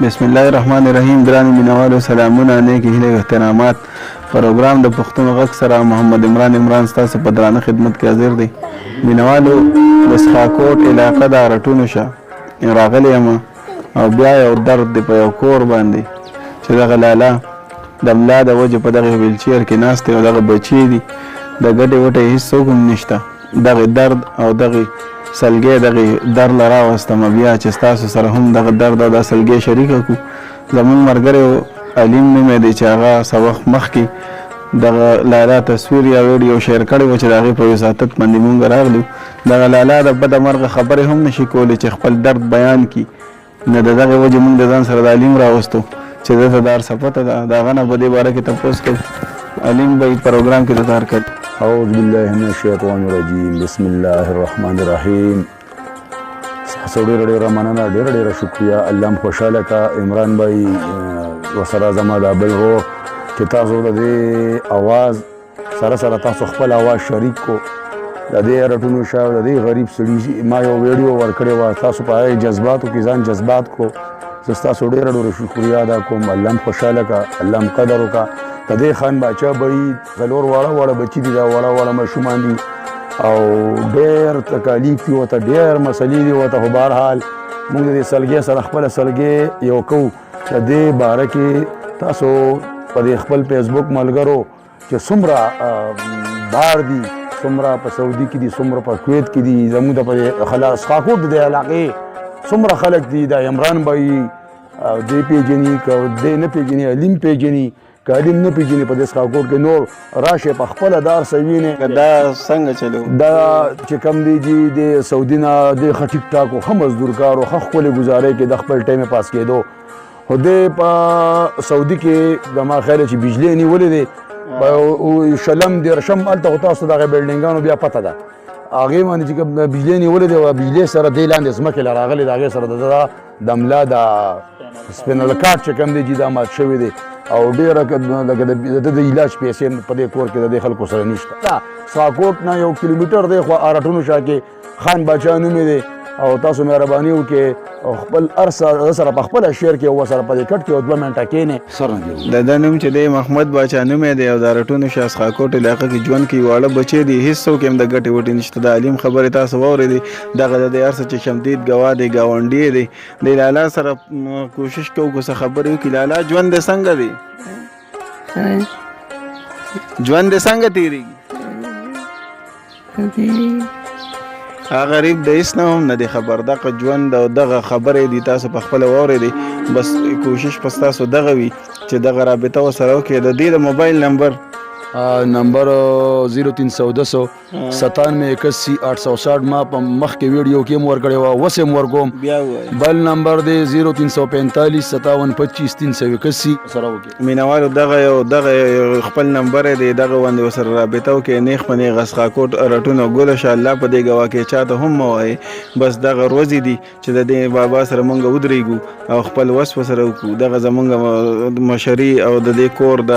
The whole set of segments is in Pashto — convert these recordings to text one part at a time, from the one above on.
بسم الله الرحمن الرحیم. ګرانو مینوالو، سلامونه، نیکې هیلې او احترامات. پروګرام د پښتون غږ سره محمد عمران عمران ستاسو په درانه خدمت کې حاضر دی. مینوالو، د سخاکوټ علاقه د رټونو شه راغلی یم او بیا یو درد دی په یو کور باندې چې دغه لالا د ملا د وجې په دغه ویلچیر کې ناست دی او دغه بچی دي، د ګډې وټې هېڅوک هم نشته. دغه درد او دغه سلګۍ دغه در له راوستم بیا چې ستاسو سره هم دغه درد او دا سلګۍ شریکه کړو. زمونږ ملګری علیم نومی دی چې هغه څه وخت مخکې دغه لالا تصویر یا ویډیو شیر کړی و چې د هغې په وساطت باندې مونږ راغلو. دغه لالا د بده مرغه خبرې هم نشي کولی چې خپل درد بیان کړي، نو د دغې وجې مونږ د ځان سره د علیم راوستو چې ده ته د هر څه پته ده، د هغه نه په دې باره کې تپوس کوو. علیم به پروګرام کې د تار کړ. اعوذ بالله من الشیطان الرجیم، بسم الله الرحمن الرحیم. ستاسو ډېره ډېره مننه، ډېره ډېره شکریه. الله مو خوشحاله کا. عمران بھائی وسره زما دا بل ورور چې تاسو د دې اواز سره سره تاسو خپل اواز شریک کو. د دې رټونو شه د دې غریب سړي ما یو ویډیو ورکړې وه، تاسو په هغې جذباتو کې ځان جذبات کړو. زه ستاسو ډېره ډېره شکریه ادا کوم. الله مو خوشحاله کا، الله مو قدر وکړه. د دې خان باچا بهي څلور واړه واړه بچي دي، دا واړه واړه ماشومان دي او ډېر تکالیف دي ورته، ډېر مسلې دي ورته. خو بهرحال موږ د دې سلګۍ سره خپله سلګۍ یو کوو. د دې باره کې تاسو په دې خپل فیسبوک ملګرو چې څومره بار دي، څومره په سعودي کې دي، څومره په کویت کې دي، زموږ د په خلاص خاکوټ د علاقې څومره خلک دي، دا عمران بھائی دې پیژني که دې نه پیژني، علیم پیژني که علیم نه پیژني، په دې سخاکوټ کې نور راشه په خپله دار څه وینې. دا څنګه چلو؟ دا چې کم دی جی د سعودي نه د ښه ټیک ټاک و، ښه مزدورکار و، ښه ښکلې ګزارې کې د خپل ټایمې پاس کېدو. خو دی په سعودي کې زما خیال چې بجلی نیولې دی په شلم 30م، هلته خو تاسو دغه بلډینګانو بیا پته ده، هغې باندې چې کوم بجلی نیولې دی، بجلی سره دی لاندې ځمکې له راغلې، د هغې سره د ده د ملا د سپینل کارت چې کوم دی چې دا مات شوی دی او ډېره لکه د ده د علاج پیسې په دې کور کې د دې خلکو سره نشته. ساکوټ نه 1 کیلومتر دی خو ارټونو شا کې خان باچا نومې دی او تاسو مهرباني وکړئ او خپل هر سره په خپله شعر کې او سره په دې کټ کې او 2 منټه کښېنئ. سر نه دی. د ده نوم چې دی محمد باچا نومی دی او د ارټونو شاه سخاکوټ علاقه کې ژوند کوي. واړه بچی دی، هېڅوک یې هم د ګټې وټې نشته. د علیم خبرې تاسو واورېدې. دغه د دې هر څه چې شمدید ګواه دی، ګاونډی دی. د لالا سره کوشش کوو که څه خبرې وکړي. لالا، ژوند دې څنګه دی؟ ژوند دې څنګه تېرېږي؟ هغه غریب د هیڅ نه هم نه دی خبر. دغه ژوند او دغه خبرې دي تاسو په خپله واورېدې. بس کوشش په ستاسو دغه وي چې دغه رابطه ورسره وکړئ. د دې د موبایل نمبر نمبر 0310 97 81 860. ما په مخکې ویډیو کې هم ورکړې وه، اوس یې هم ورکوم. بیا ووایه. بل نمبر دی 0345 57 25 381 سره وکړئ. مینوالو، دغه یو دغه خپل نمبر دی، دغه باندې ورسره رابطه وکړئ. نیغ په نیغه سخاکوټ رټونو ګل شه. الله په دې ګواه کې چاته هم مه وایئ. بس دغه ورځې دي چې د دې بابا سره مونږ ودرېږو او خپل وس ورسره وکړو. دغه زمونږ مشري او د دې کور د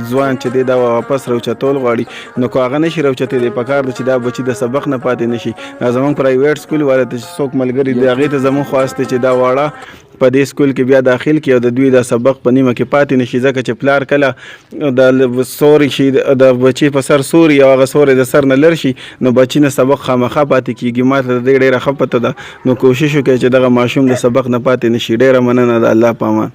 ځوان چې دی دا واپس راوچتول غواړي، نو که هغه نشي راوچتېدی، په کار ده چې دا بچي د سبق نه پاتې نشي. دا زمونږ پرایویټ سکول والا ته چې څوک ملګري دي، هغې ته زمونږ خواست دی چې دا واړه په دې سکول کې بیا داخل کړي او د دوی دا سبق په نیمه کې پاتې نشي، ځکه چې پلار کله د سوري شي، د بچي په سر سوري او هغه سوري د سر نه لر شي، نو بچي نه سبق خامخا پاتې کیږي. ما ته د دې ډېره ښه پته ده. نو کوشش وکړئ چې دغه ماشوم د سبق نه پاتې نشي. ډېره مننه، د الله په امان.